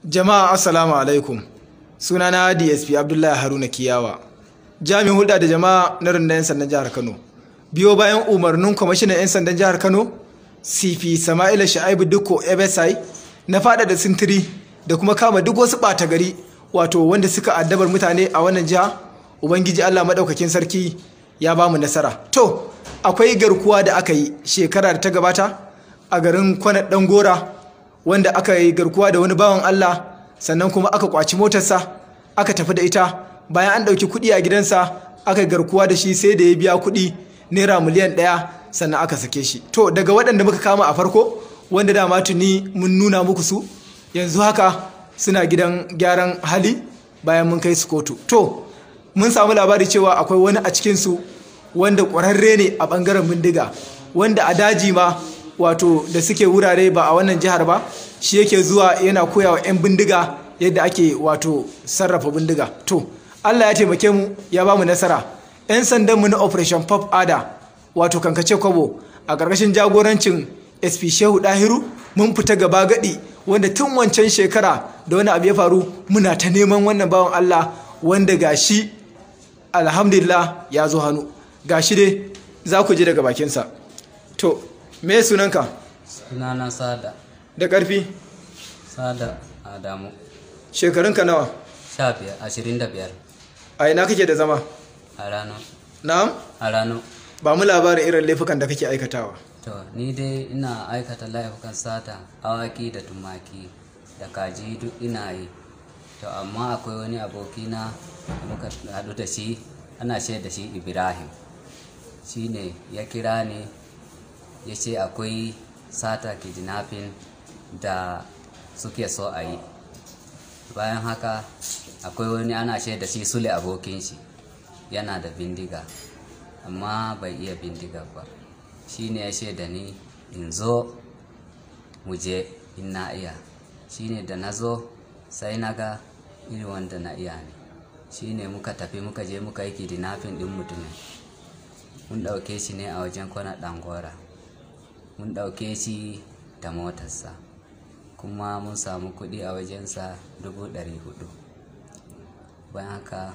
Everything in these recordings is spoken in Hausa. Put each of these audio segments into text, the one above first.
Jama'a, assalamu alaikum. Sunana DSP Abdullahi Haruna Kiyawa, jami'in hulɗa da jama'a na rundunar 'yan sandan jihar Kano. Biyo bayan umarnin kwamishinan 'yan sandan jihar Kano, CP Sama'ila Sha'ibu Dikko FSI, na faɗaɗa sintiri da kuma kama duk wasu ɓata gari, wato wanda suka addabar mutane a wannan jiha. Ubangiji Allah maɗaukakin sarki ya ba mu nasara. To, akwai garkuwa da aka yi shekara da ta gabata a garin Kwanar Ɗangora, wanda aka yi garkuwa da wani bawan Allah, sannan kuma aka kwaci motarsa aka tafi da ita. Bayan an ɗauki kuɗi a gidansa, aka yi garkuwa da shi sai da ya biya kuɗi naira miliyan 1, sannan aka sake shi. To, daga waɗanda muka kama a farko, wanda dama tuni mun nuna muku su, yanzu haka suna gidan gyaran hali bayan mun kai su kotu. To, mun samu labari cewa akwai wani a cikinsu wanda ƙwararre ne a ɓangaren bindiga, wanda a daji ma, wato da suke wurare ba a wannan jihar ba, shi yake zuwa yana koya wa 'yan bindiga yadda ake wato sarrafa bindiga. To, Allah ya taimake mu, ya ba mu nasara. 'Yan sandanmu na Operation Puff Adder, wato kankace kwabo, a ƙarƙashin jagorancin SP Shehu Dahiru, mun fita gaba gadi, wanda tun wancan shekara da wani abu ya faru muna ta neman wannan bawan Allah, wanda gashi alhamdulillah ya zo hannu. Gashi dai za ku ji daga bakinsa. To, me sunanka? Sunana Sada. Da ƙarfi. Sada Adamu. Shekarunka nawa? 15, 25. A ina kake da zama? A Rano. Na'am? A Rano. Ba mu labarin irin laifukan da kake aikatawa. To, ni dai ina aikata laifukan sata, awaki da tumaki da kaji, duk ina yi. To, amma akwai wani abokina da muka haɗu da shi, ana ce da shi Ibrahim. Shi ne ya kira ni, ya ce akwai sata, kidnapping da suke so a yi. Bayan haka akwai wani ana ce da shi Sule, abokin shi yana da bindiga, amma bai iya bindiga ba. Shi ne ya ce da ni in zo mu je in na iya. Shi ne da na zo sai na ga irin wanda na iya ne. Shi ne muka tafi, muka je muka yi kidnapping ɗin mutumin. Mun ɗauke shi ne a wajen Kwana Ɗangora. Mun ɗauke shi da motarsa, kuma mun samu kuɗi a wajensa 400,000. Bayan haka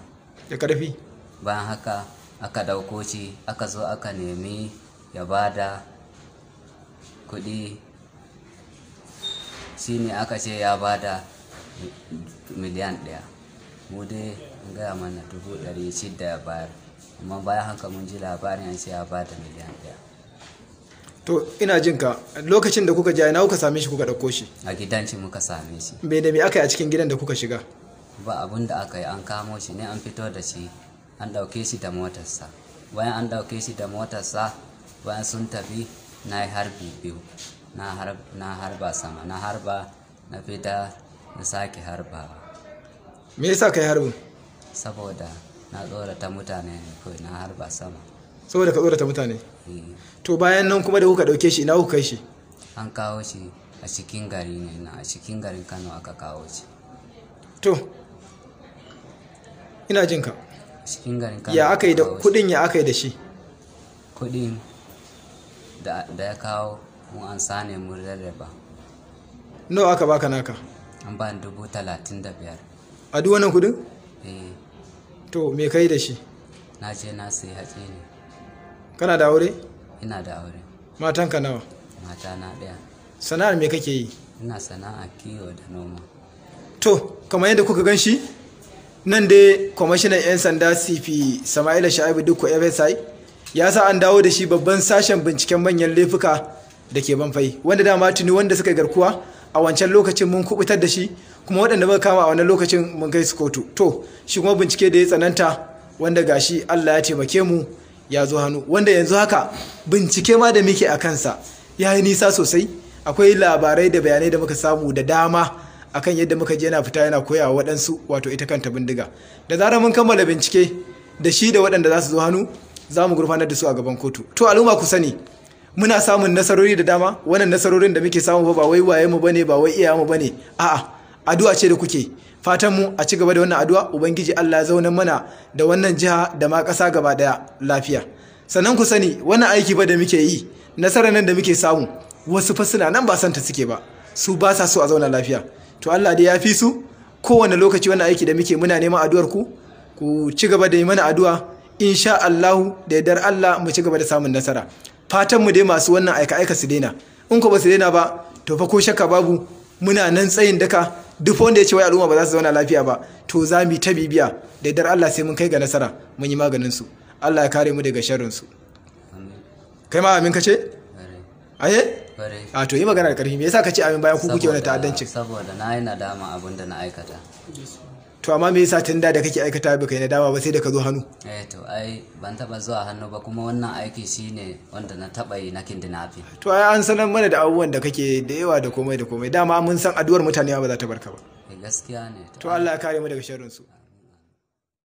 Da ƙarfi. Bayan haka aka ɗauko shi, aka zo aka nemi ya bada kuɗi. Shi ne aka ce ya bada miliyan 1. Mu dai an gaya mana 600,000 ya bayar, amma bayan haka mun ji labarin an ce ya bada miliyan 1. To, ina jin ka. Lokacin da kuka je, ina kuka same shi kuka ɗauko shi? A gidan shi muka same shi. Me da me aka yi a cikin gidan da kuka shiga? Ba abun da aka yi. An kamo shi ne, an fito da shi, an ɗauke shi da motarsa. Bayan an ɗauke shi da motarsa, bayan sun tafi, na yi harbi biyu. Na harba sama, na harba, na fita, na sake harbawa. Me yasa kai harbin? Saboda na tsorata mutane ne kawai, na harba sama. Saboda ka tsorata mutane? Eh. To, bayan nan kuma da kuka ɗauke shi, ina kuka kai shi? An kawo shi a cikin gari ne, na a cikin garin Kano aka kawo shi. To, ina jin ka. A cikin garin Kano. Ya aka yi da kawo shi. kuɗin? Ya aka yi da shi? Kuɗin da ya kawo, mu an sane mun rarraba. Nawa aka baka naka? An ba ni 35,000. A duk wannan kuɗin? Eh. To, me kai da shi? Na je na sayi hatsi ne. Kana da aure? Ina da aure. Matanka nawa? Mata na ɗaya. Sana'ar me kake yi? Ina sana'a kiwo da noma. To, kamar yadda kuka gan shi nan dai, kwamishinan 'yan sanda CP Sama'ila Sha'ibu Dikko FSI ya sa an dawo da shi babban sashen binciken manyan laifuka da ke Banfai, wanda dama tuni wanda suka yi garkuwa a wancan lokacin mun kubutar da shi, kuma waɗanda muka kama a wannan lokacin mun kai su kotu. To, shi kuma bincike da ya tsananta, wanda gashi Allah ya taimake mu ya zo hannu, wanda yanzu haka bincike ma da muke a kansa ya yi nisa sosai. Akwai labarai da bayanai da muka samu da dama akan yadda muka je yana fita yana koya wa waɗansu wato ita kanta bindiga. Da zarar mun kammala bincike da shi da waɗanda za su zo hannu, za mu gurfanar da su a gaban kotu. To, al'umma, ku sani muna samun nasarori da dama. Wannan nasarorin da muke samu ba wai waye mu bane, ba wai iyaye mu bane, a'a, addu'a ce da kuke. Fatan mu a ci gaba da wannan addu'a, Ubangiji Allah ya zauna mana da wannan jiha da ma ƙasa gaba daya lafiya. Sannan ku sani, wannan aiki ba da muke yi, nasarar nan da muke samu, wasu fa suna nan ba santa suke ba, su ba sa so a zauna lafiya. To Allah dai ya fi su. Kowane lokaci wannan aiki da muke muna neman addu'ar ku, ku ci gaba da yi mana addu'a, insha Allahu da yardar Allah mu ci gaba da samun nasara. Fatan mu dai masu wannan aika aika su daina. In ko ba su daina ba, to fa ko shakka babu muna nan tsayin daka. Duk wanda ya ce wai al'umma ba za su zauna lafiya ba, to za mu yi ta bibiya, da yardar Allah sai mun kai ga nasara, mun yi maganin su. Allah ya kare mu daga sharrin su. Amin. Kai ma amin kace? Kwarai. Aye? Kwarai. A to yi magana da karfi. Me yasa kace amin bayan ku kuke wannan ta'addancin? Saboda na yi nadama abin da na aikata. To amma me yasa tun da da kake aikata baka yi nadama ba sai da ka zo hannu? Eh to ai ban taba zuwa hannu ba, kuma wannan aiki shine wanda na taba yi na kidnapping. To ai an sanar mana da abubuwan da kake da yawa da komai da komai. Dama mun san addu'ar mutane ba za ta barka ba. Eh, gaskiya ne. To Allah ya kare mu daga sharrin su.